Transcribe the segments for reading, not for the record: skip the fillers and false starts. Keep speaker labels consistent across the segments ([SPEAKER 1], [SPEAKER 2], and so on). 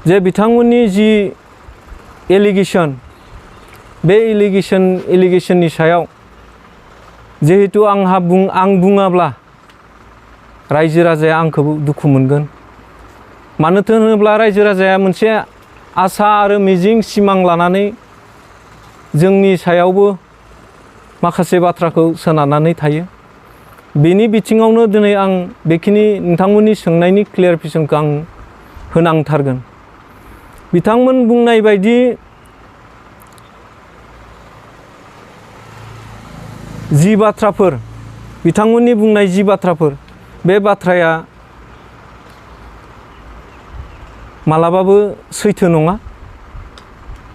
[SPEAKER 1] जे बिथांमोननि जि एलिगेशन बे एलिगेशननि सायाव जिहेतु आं बुङाब्ला रायजो राजाया आंखौ दुखु मोनगोन। मानोथो होनोब्ला रायजो राजाया मोनसे आसा आरो मिजिं सिमां लानानै जोंनि सायावबो माखासे बाथ्राखौ सोनारनानै थायो। बेनि बिथिङावनो दिनै आं बेखिनि नोंथांमोननि सोंनायनि क्लियारिफिकेसनखौ आं होनांथारगोन। बिथांमोन बुंनाय बायदि जि बाथ्राफोर बिथांमोननि बुंनाय जि बाथ्राफोर बे बाथ्राया मालाबाबो सैथो नङा।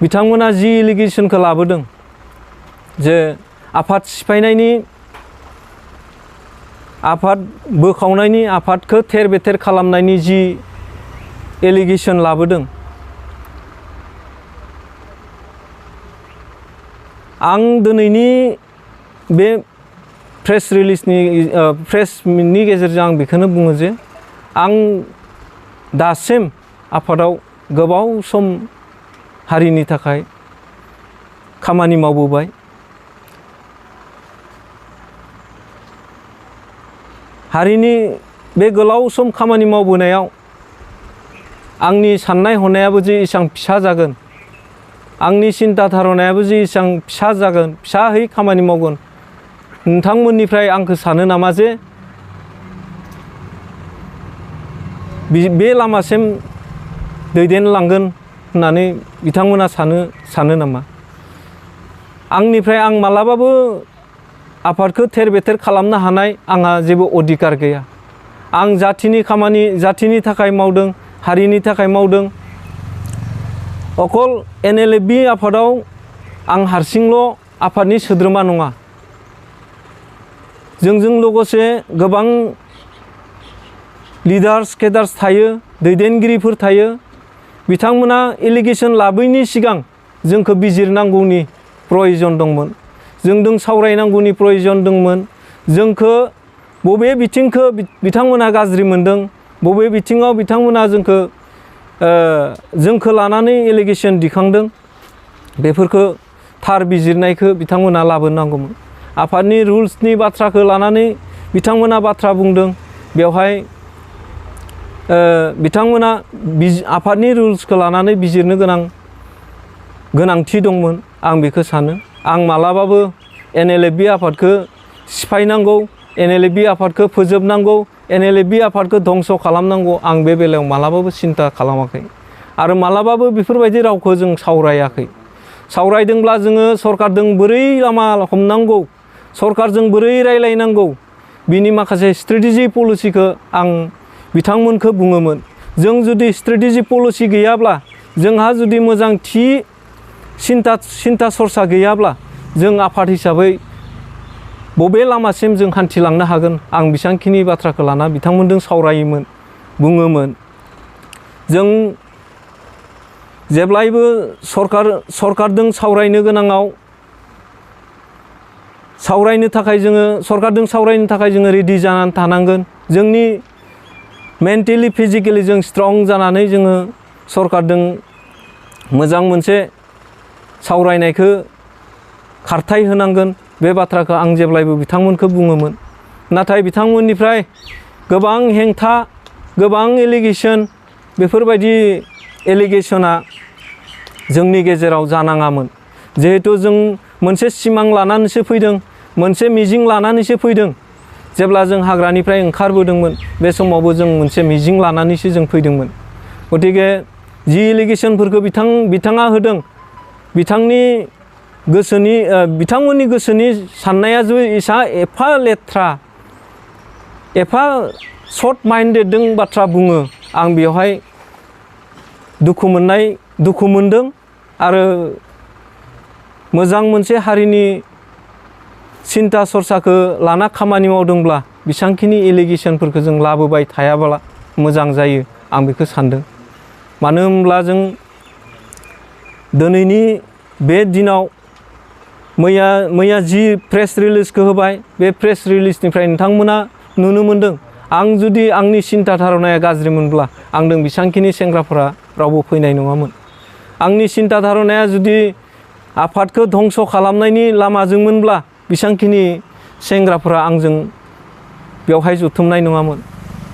[SPEAKER 1] बिथांमोना जि एलिगेशनखौ लाबोदों जे आफाद सिफायनायनि आफाद बोखावनायनि आफादखौ थेर बेथेर खालामनायनि जि एलिगेशन लाबोदों आं दिनैनि बे प्रेस मिटनि गेजेरजों आं बेखौनो बुङो जे आं दासिम आफादाव गोबाव सम हारिनि थाखाय खामानि मावबोबाय। हारिनि बे गोलाव सम खामानि मावबोनायाव आंनि साननाय हनायाबो जे एसेबां फिसा जागोन, आंनि सिन्था धारनायाबो जे एसेबां फिसा जागोन, फिसाहै खामानि मावगोन, नोंथांमोननिफ्राय आंखौ सानो नामा जे बे लामासिम दैदेनलांगोन होननानै बिथांमोना सानो नामा? आंनिफ्राय आं मालाबाबो आफादखौ थेर बेथेर खालामनो हानाय आंहा जेबो अधिकार गैया। आं जाथिनि थाखाय मावदों, हारिनि थाखाय मावदों। अकल NLFB आफादाव आं हारसिंल' आफादनि सोद्रोमा नङा। जोंजों लोगोसे गोबां लिडार्स केडार्स थायो, दैदेनगिरिफोर थायो। बिथांमोना एलिगेशन लाबोयैनि सिगां जोंखौ बिजिरनांगौनि प्रयजन दंमोन, जोंजों सावरायनांगौनि प्रयजन दंमोन। जोंखौ बबे बिथिंखौ बिथांमोना गाज्रि मोनदों, बबे बिथिङाव बिथांमोना जोंखौ लानानै एलिगेशन दिखांदों, बेफोरखौ थार बिजिरनायखौ बिथांमोना लाबोनांगौमोन। आफादनि रुल्सनि बाथ्राखौ लानानै बिथांमोना बाथ्रा बुंदों, बेवहाय बिथांमोना आफादनि रुल्सखौ लानानै बिजिरनो गोनांथि दंमोन। आं बेखौ सानो। आं मालाबाबो NLFB आफादखौ सिफायनांगौ, NLFB आफादखौ फोजोबनांगौ, NLFB आफादखौ धंस' खालामनांगौ, आं बे बेलायाव मालाबाबो सिन्था खालामाखै आरो मालाबाबो बेफोरबायदि रावखौ जों सावरायाखै। सावरायदोंब्ला जोङो सरकारजों बोरै लामा हमनांगौ, सरकारजों बोरै रायलायनांगौ, बिनि माखासे स्ट्रेटेजि पलिसिखौ आं बिथांमोनखौ बुङोमोन। जों जुदि स्ट्रेटेजि पलिसि गैयाब्ला, जोंहा जुदि मोजां थि सिन्था सरसा गैयाब्ला, जों आफाद हिसाबै बबे लामासिम जों हान्थिलांनो हागोन, आं बेसेबांखिनि बाथ्राखौ लाना बिथांमोनजों सावरायोमोन, बुङोमोन। जों जेब्लायबो सरकारजों सावरायनो गोनाङाव सरकारजों सावरायनो थाखाय जोङो रेडि जानानै थानांगोन। जोंनि मेन्टेलि फिजिकेलि जों स्ट्रं जानानै जोङो सरकारजों मोजां मोनसे सावरायनायखौ खारथाय होनांगोन। बे बाथ्राखौ आं जेब्लायबो बिथांमोनखौ बुङोमोन। नाथाय बिथांमोननिफ्राय गोबां हेंथा, गोबां एलिगेशन, बेफोरबायदि एलिगेशना जोंनि गेजेराव जानाङामोन। जिहेथु जों मोनसे सिमां लानानैसो फैदों, मोनसे मिजिं लानानैसो फैदों। जेब्ला जों हाग्रानिफ्राय ओंखारबोदोंमोन, बे समावबो जों मोनसे मिजिं लानानैसो जों फैदोंमोन। गतिके जि एलिगेशनफोरखौ बिथाङा होदों, बिथांमोननि गोसोनि साननाया जे एफा लेथ्रा, एफा शर्ट माइन्डेडजों बाथ्रा बुङो, आं बेवहाय दुखु मोनदों आरो मोजां मोनसे हारिनि सिन्था सरसाखौ लाना खामानि मावदोंब्ला बेसेबांखिनि एलिगेशनफोरखौ जों लाबोबाय थायाब्ला मोजां जायो, आं बेखौ सानदों। मानो होनब्ला जों दिनैनि बे दिनाव मैया जि प्रेस रिलिजखौ होबाय बे प्रेस रिलिजनिफ्राय नोंथांमोना नुनो मोनदों आं जुदि आंनि सिन्था धारनाया गाज्रिमोनब्ला आंदों बेसांखिनि सेंग्राफोरा रावबो फैनाय नङामोन आंनि सिन्था धारनाया जुदि आफादखौ धंस खालामनायनि लामाजोंमोनब्ला बेसांखिनि सेंग्राफोरा आंजों बेवहाय जथुमनाय नङामोन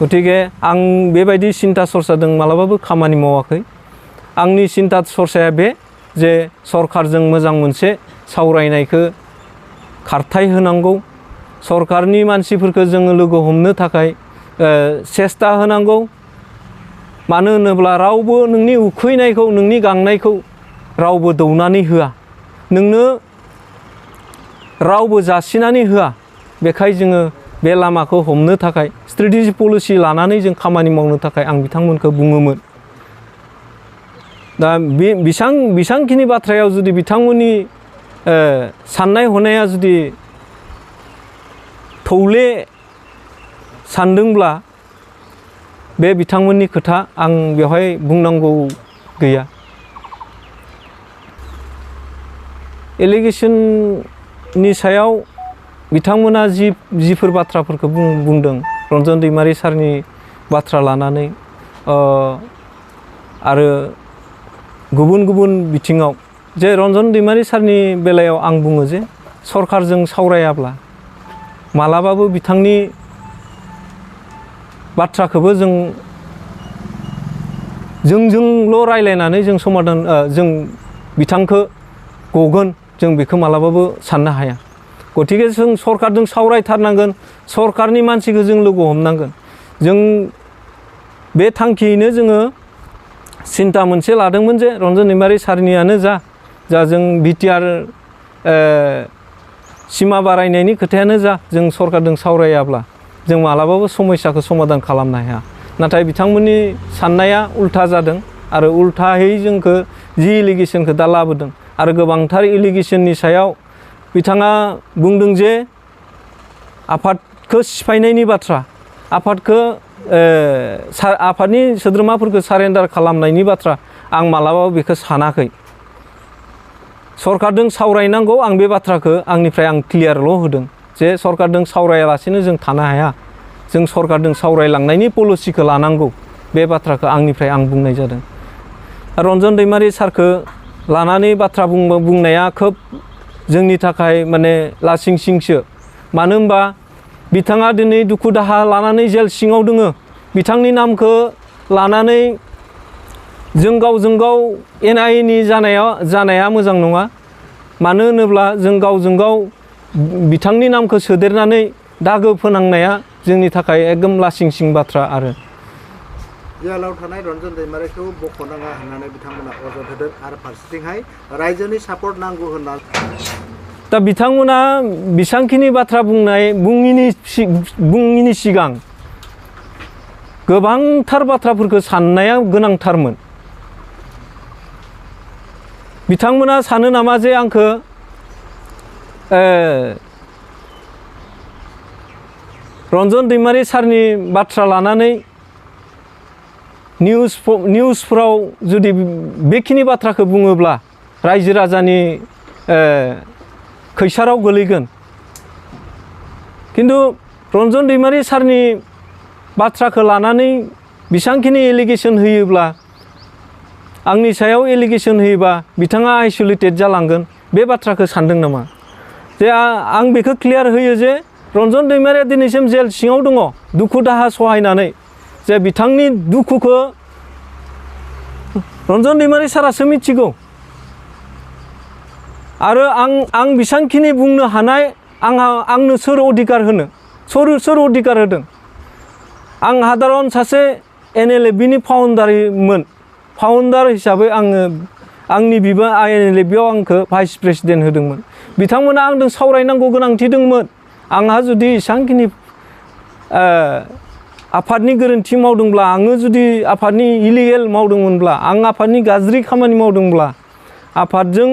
[SPEAKER 1] गतिके आं बेबायदि सिन्ता सरसाजों मालाबाबो खामानि मावाखै आंनि सिन्ता सरसाया बे जे सरकारजों मोजां मोनसे सावरायनायखौ खारथाय होनांगौ सरकारनि मानसिफोरखौ जोङो लोगो हमनो थाखाय सेस्ता होनांगौ मानो होनोब्ला रावबो नोंनि उखैनायखौ नोंनि गांनायखौ रावबो दौनानै होआ नोंनो रावबो जासिनानै होआ बेखाय जोङो बे लामाखौ हमनो थाखाय स्ट्रेटेजि पलिसि लानानै जों खामानि मावनो थाखाय आं बिथांमोनखौ बुङोमोन दा बे बिसांखिनि बाथ्रायाव जुदि बिथांमोननि साननाय हनाया जुदि थौले सानदोंब्ला बे बिथांमोननि खोथा आं बेवहाय बुंनांगौ गैया एलिगेशननि सायाव बिथांमोना जिफोर बाथ्राफोरखौ बुंदों रन्जन दैमारि सारनि बाथ्रा लानानै आरो गुबुन गुबुन बिथिङाव जे रन्जन दैमारि सारनि बेलायाव आं बुङो जे सरकारजों सावरायाब्ला मालाबाबो बिथांनि बाथ्राखौबो जोंजोंल' रायलायनानै जों समाधान जों बिथांखौ गगोन जों बेखौ मालाबाबो साननो हाया गतिके जों सरकारजों सावरायथारनांगोन सरकारनि मानसिखौ जों लोगो हमनांगोन जों बे थांखियैनो जोङो सिन्ता मोनसे लादोंमोन जे रन्जन दैमारि सारनियानो जा जों बिटिआर सिमा बारायनायनि खोथायानो जा जों सरकारजों सावरायाब्ला जों मालाबाबो समस्याखौ समाधान खालामनो हाया नाथाय बिथांमोननि साननाया उल्था जादों आरो उल्थायै जोंखौ जि एलिगेशनखौ दा लाबोदों आरो गोबांथार एलिगेशननि सायाव बिथाङा बुंदों जे आफादखौ सिफायनायनि बाथ्रा आफादखौ आफादनि सोद्रोमाफोरखौ सारेन्डार खालामनायनि बाथ्रा आं मालाबाबो बेखौ सानाखै सरकारजों सावरायनांगौ आं बे बाथ्राखौ आंनिफ्राय आं क्लियारल' होदों जे सरकारजों सावरायालासेनो जों थानो हाया जों सरकारजों सावरायलांनायनि पलिसिखौ लानांगौ बे बाथ्राखौ आंनिफ्राय आं बुंनाय जादों रन्जन दैमारि सारखौ लानानै बाथ्रा बुंनाया खोब जोंनि थाखाय माने लासिंसिंसो मानो होनबा बिथाङा दिनै दुखु दाहा लानानै जेल सिङाव दोङो बिथांनि नामखौ लानानै जों गावजों गाव एना-एनि जानाया मोजां नङा मानो होनोब्ला जों गावजों गाव बिथांनि नामखौ सोदेरनानै दागो फोनांनाया जोंनि थाखाय एकदम लासिंसिं बाथ्रा आरो
[SPEAKER 2] जेलाव थानाय रन्जन दैमारिखौ बख'नाङा होननानै बिथांमोना अजद होदों आरो फारसेथिंहाय रायजोनि सापर्ट नांगौ होनना
[SPEAKER 1] दा बिथांमोना बेसांखिनि बाथ्रा बुङिनि सिगां गोबांथार बाथ्राफोरखौ साननाया गोनांथारमोन बिथांमोना सानो नामा जे आंखौ रन्जन दैमारि सारनि बाथ्रा लानानै निउसफोराव जुदि बेखिनि बाथ्राखौ बुङोब्ला रायजो राजानि खैसाराव गोलैगोन खिन्थु रन्जन दैमारि सारनि बाथ्राखौ लानानै बेसांखिनि एलिगेशन होयोब्ला आंनि सायाव एलिगेशन होयोबा बिथाङा आइसोलेटेड जालांगोन बे बाथ्राखौ सानदों नामा जे आं बेखौ क्लियार होयो जे रन्जन दैमारिया दिनैसिम जेल सिङाव दङ दुखु दाहा सहायनानै जे बिथांनि दुखुखौ रन्जन दैमारि सारासो मिथिगौ आरो आं बेसांखिनि बुंनो हानाय आंनो सोर अधिकार होनो सोर अधिकार होदों आं साधारन सासे NLFB-नि फाउन्डार हिसाबै आङो आंनि बिबा NLFB-आव आंखौ भाइस प्रेसिडेन्ट होदोंमोन बिथांमोना आंजों सावरायनांगौ गोनांथि दंमोन आंहा जुदि एसांखिनि आफादनि गोरोन्थि मावदोंब्ला आङो जुदि आफादनि इलिगेल मावदोंमोनब्ला आं आफादनि गाज्रि खामानि मावदोंब्ला आफादजों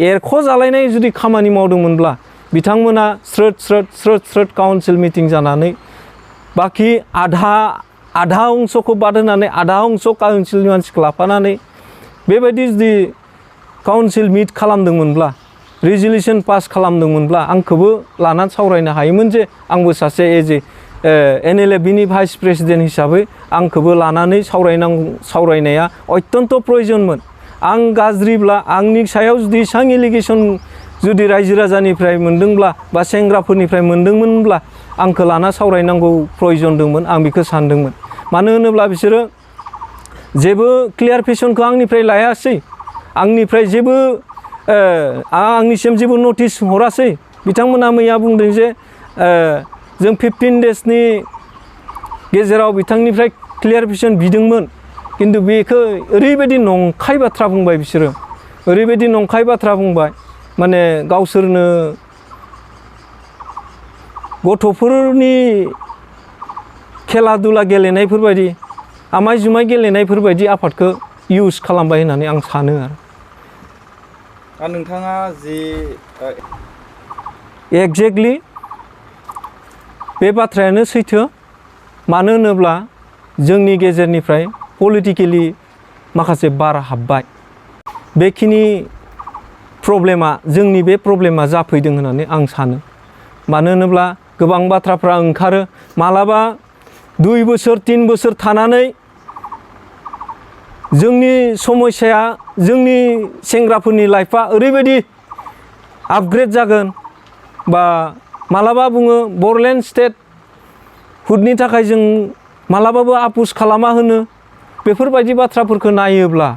[SPEAKER 1] एरख' जालायनाय जुदि खामानि मावदोंमोनब्ला बिथांमोना स्रोद काउन्सिल मिटिं जानानै बाखि आधा अंशखौ बाद होनानै आधा अंश काउन्सिलनि मानसिखौ लाफानानै बेबायदि जुदि काउन्सिल मिट खालामदोंमोनब्ला रेजलिउसन पास खालामदोंमोनब्ला आंखौबो लानानै सावरायनो हायोमोन जे आंबो सासे एज ए NLFनि भाइस प्रेसिडेन्ट हिसाबै आंखौबो लानानै सावरायनाया अत्यन्त प्रयोजनमोन। आं गाज्रिब्ला आंनि सायाव जुदि एसां एलिगेसन जुदि रायजो राजानिफ्राय मोनदोंब्ला बा सेंग्राफोरनिफ्राय मोनदोंमोनब्ला आंखौ लाना सावरायनांगौ प्रयोजन दंमोन, आं बेखौ सानदोंमोन। मानो होनोब्ला बिसोरो जेबो क्लियारिफिकेसनखौ आंनिफ्राय लायासै, आंनिफ्राय जेबो आंनिसिम जेबो नटिस हरासै। बिथांमोना मैया बुंदों जे जों 15 डेजनि गेजेराव बिथांनिफ्राय क्लियारिफिकेसन बिदोंमोन, खिन्थु बेखौ ओरैबायदि नंखाय बाथ्रा बुंबाय बिसोरो, ओरैबायदि नंखाय बाथ्रा बुंबाय माने गावसोरनो गथ'फोरनि खेला दुला गेलेनायफोरबायदि आमाय जुमाय गेलेनायफोरबायदि आफादखौ इउज खालामबाय होननानै आं सानो आरो
[SPEAKER 3] नोंथाङा जि
[SPEAKER 1] एक्जेक्टलि बे बाथ्रायानो सैथो। मानो होनोब्ला जोंनि गेजेरनिफ्राय पलिटिकेलि माखासे बार हाबबाय, बेखिनि प्रब्लेमा जोंनि बे प्रब्लेमा जाफैदों होननानै आं सानो। मानो होनोब्ला गोबां बाथ्राफ्रा ओंखारो, मालाबा 2 बोसोर 3 बोसोर थानानै जोंनि समस्याया जोंनि सेंग्राफोरनि लाइफआ ओरैबायदि आपग्रेड जागोन, बा मालाबा बुङो बरलेण्ड स्टेट हुदनि थाखाय जों मालाबाबो आपुस खालामा होनो। बेफोरबायदि बाथ्राफोरखौ नायोब्ला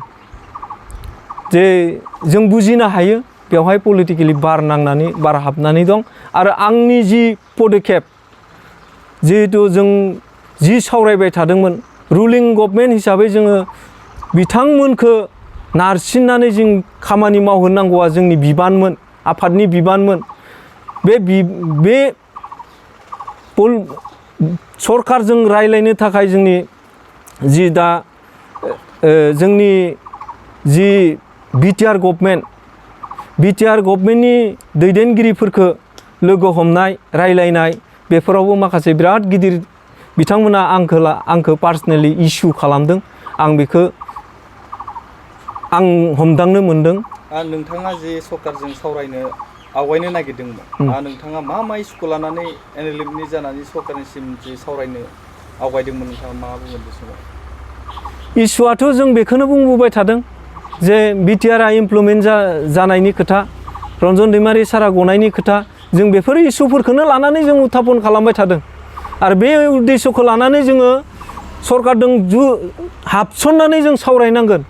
[SPEAKER 1] जे जों बुजिनो हायो बेवहाय पलिटिकेलि बार हाबनानै दं। आरो आंनि जि पदक्षेप, जिहेतु जों जि सावरायबाय थादोंमोन, रुलिं गभर्नमेन्ट हिसाबै जोङो बिथांमोनखौ नारसिननानै जों खामानि मावहोनांगौआ जोंनि बिबानमोन, आफादनि बिबानमोन। बे सरकारजों रायलायनो थाखाय जोंनि जि दा जोंनि जि बिटिआर गभर्नमेन्टनि दैदेनगिरिफोरखौ लोगो हमनाय रायलायनाय, बेफोरावबो माखासे बिराद गिदिर बिथांमोना आंखौ पार्सनेलि इस्यु खालामदों। आं बेखौ हमदांनो मोनदों।
[SPEAKER 3] नोंथाङा जे सरकारजों सावरायनो आवगायनो नागिरदोंमोन, नोंथाङा मा इस्युखौ लानानै NLFनि जानानै सरकारनिसिम जे सावरायनो आवगायदोंमोन, नोंथाङा मा बुंगोन बे समाव?
[SPEAKER 1] इस्युआथ' जों बेखौनो बुंबोबाय थादों जे बिटिआरआ इमप्लिमेन्ट जानायनि खोथा, रन्जन दैमारि सारा गनायनि खोथा, जों बेफोर इस्युफोरखौनो लानानै जों उत्थापन खालामबाय थादों। आरो बे उद्देश्यखौ लानानै जोङो सरकारजों हाबसननानै जों सावरायनांगोन।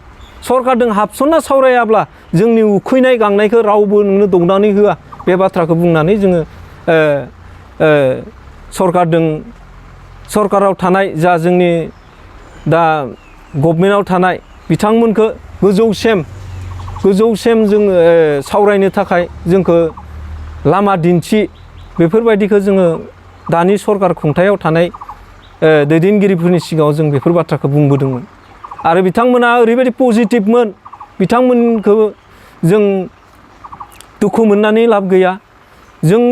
[SPEAKER 1] सरकारजों हाबसनना सावरायाब्ला जोंनि उखैनाय गांनायखौ रावबो नोंनो दौनानै होआ, बे बाथ्राखौ बुंनानै जोङो सरकाराव थानाय जा जोंनि दा गभर्नमेन्टआव थानाय बिथांमोनखौ गोजौसिम जोङो सावरायनो थाखाय जोंखौ लामा दिन्थि, बेफोरबायदिखौ जोङो दानि सरकार खुंथायाव थानाय दैदेनगिरिफोरनि सिगाङाव जों बेफोर बाथ्राखौ बुंबोदोंमोन। आरो बिथांमोना ओरैबायदि पजिटिभमोन, बिथांमोनखौ जों दुखु मोननानै लाब गैया। जों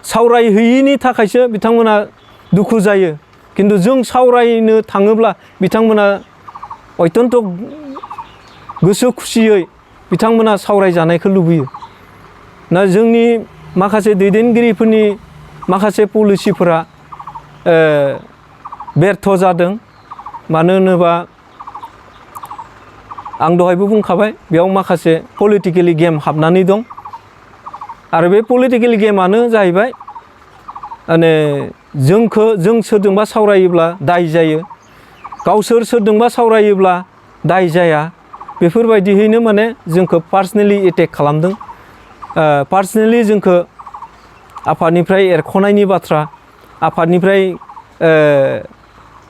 [SPEAKER 1] सावरायहैयिनि थाखायसो बिथांमोना दुखु जायो, खिन्थु जों सावरायनो थाङोब्ला बिथांमोना अत्यन्त गोसो खुसियै बिथांमोना सावरायजानायखौ लुबैयो। ना जोंनि माखासे दैदेनगिरिफोरनि माखासे पलिसिफोरा बेर्थ जादों। मानो होनोबा आं दहायबो बुंखाबाय, बेयाव माखासे पलिटिकेलि गेम हाबनानै दं। आरो बे पलिटिकेल गेमानो जाहैबाय माने जों सोरजोंबा सावरायोब्ला दाय जायो, गावसोर सोरजोंबा सावरायोब्ला दाय जाया, बेफोरबायदियैनो माने जोंखौ पार्सनेलि एटेक खालामदों। पार्सनेलि जोंखौ आफादनिफ्राय एरख'नायनि बाथ्रा, आफादनिफ्राय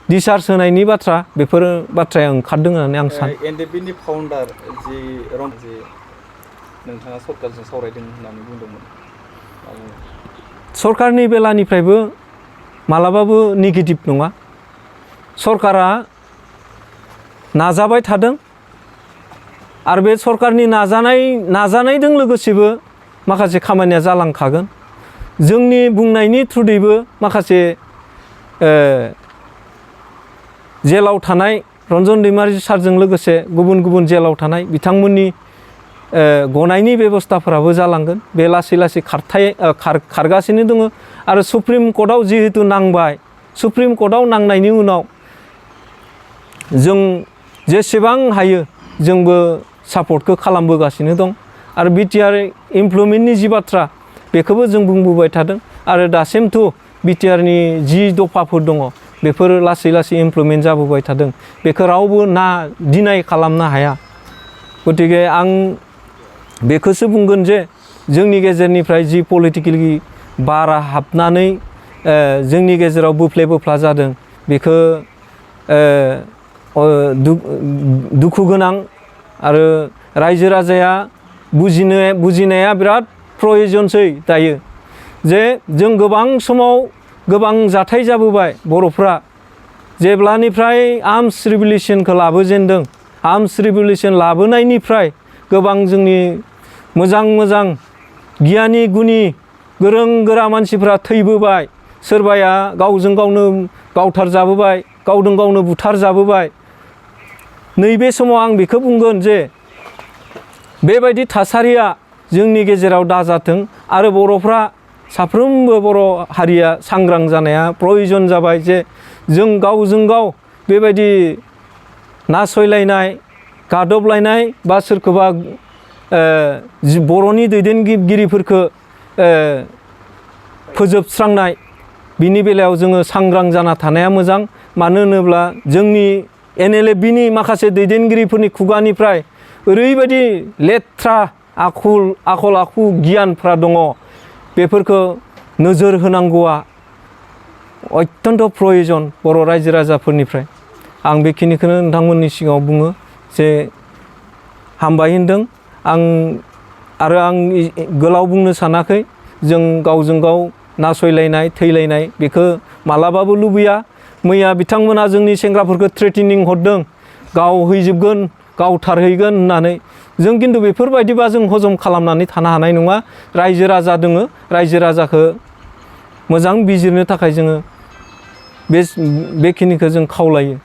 [SPEAKER 1] डिसचार्ज होनायनि बाथ्रा, बेफोर बाथ्राया ओंखारदों होननानै आं सानो।
[SPEAKER 3] NLFनि फाउन्डार जि नोंथाङा सरकारजों सावरायदों होननानै बुंदोंमोन,
[SPEAKER 1] सरकारनि बेलानिफ्रायबो मालाबाबो नेगेटिभ नङा। सरकारा नाजाबाय थादों, आरो बे सरकारनि नाजानायजों लोगोसेबो माखासे खामानिया जालांखागोन। जोंनि बुंनायनि थ्रुयैबो माखासे जेलाव थानाय रन्जन दैमारि सारजों लोगोसे गुबुन गुबुन जेलाव थानाय बिथांमोननि गनायनि बेबस्थाफोराबो जालांगोन। बे लासै लासै खारगासिनो दङ आरो सुप्रिम कर्टआव जिहेतु नांबाय, सुप्रिम कर्टआव नांनायनि उनाव जों जेसेबां हायो जोंबो सापर्टखौ खालामबोगासिनो दं आरो बिटिआर इमप्लयमेन्टनि जि बाथ्रा बेखौबो जों बुंबोबाय थादों आरो दासिमथ' बिटिआरनि जि दफाफोर दङ बेफोर लासै लासै इमप्लयमेन्ट जाबोबाय थादों। बेखौ रावबो डिनाय खालामनो हाया। गतिके आं बेखौसो बुंगोन जे जोंनि गेजेरनिफ्राय जि पलिटिकेलि बारा हाबनानै जोंनि गेजेराव बोफ्ले बोफ्ला जादों बेखौ दुखु गोनां आरो रायजो राजाया बुजिनाया बिराद प्रयजनसै दायो जे जों गोबां समाव गोबां जाथाय जाबोबाय बर'फ्रा जेब्लानिफ्राय आर्मस रिभलिउसनखौ लाबोजेनदों, आर्मस रिभलिउसन लाबोनायनिफ्राय गोबां जोंनि मोजां मोजां गियानि गुनि गोरों गोरा मानसिफ्रा थैबोबाय, सोरबाया गावजों गावनो गावथार जाबोबाय, गावजों गावनो बुथार जाबोबाय। नैबे समाव आं बेखौ बुंगोन जे बेबायदि थासारिया जोंनि गेजेराव दाजाथों आरो बर'फ्रा साफ्रोमबो बर' हारिया सांग्रां जानाया प्रयजन जाबाय जे जों गावजों गाव बेबायदि नासयलायनाय, गादबलायनाय बा सोरखौबा बर'नि दैदेनगिरिफोरखौ फोजोबस्रांनाय बिनि बेलायाव जोङो सांग्रां जाना थानाया मोजां। मानो होनोब्ला जोंनि NLFनि माखासे दैदेनगिरिफोरनि खुगानिफ्राय ओरैबायदि लेथ्रा आखल आखु गियानफ्रा दङ, बेफोरखौ नोजोर होनांगौआ अत्यन्त प्रयजन बर' रायजो राजाफोरनिफ्राय। आं बेखिनिखौनो नोंथांमोननि सिगाङाव बुङो जे हामबाय होनदों। आं गोलाव बुंनो सानाखै। जों गावजों गाव नासयलायनाय थैलायनाय बेखौ मालाबाबो लुबैया। मैया बिथांमोना जोंनि सेंग्राफोरखौ थ्रेटिनिं हरदों, गावहैजोबगोन, गावथारहैगोन होननानै। जों खिन्थु बेफोरबायदिबा जों हजम खालामनानै थानो हानाय नङा। रायजो राजा दोङो, रायजो राजाखौ मोजां बिजिरनो थाखाय जोङो बेखिनिखौ जों खावलायो।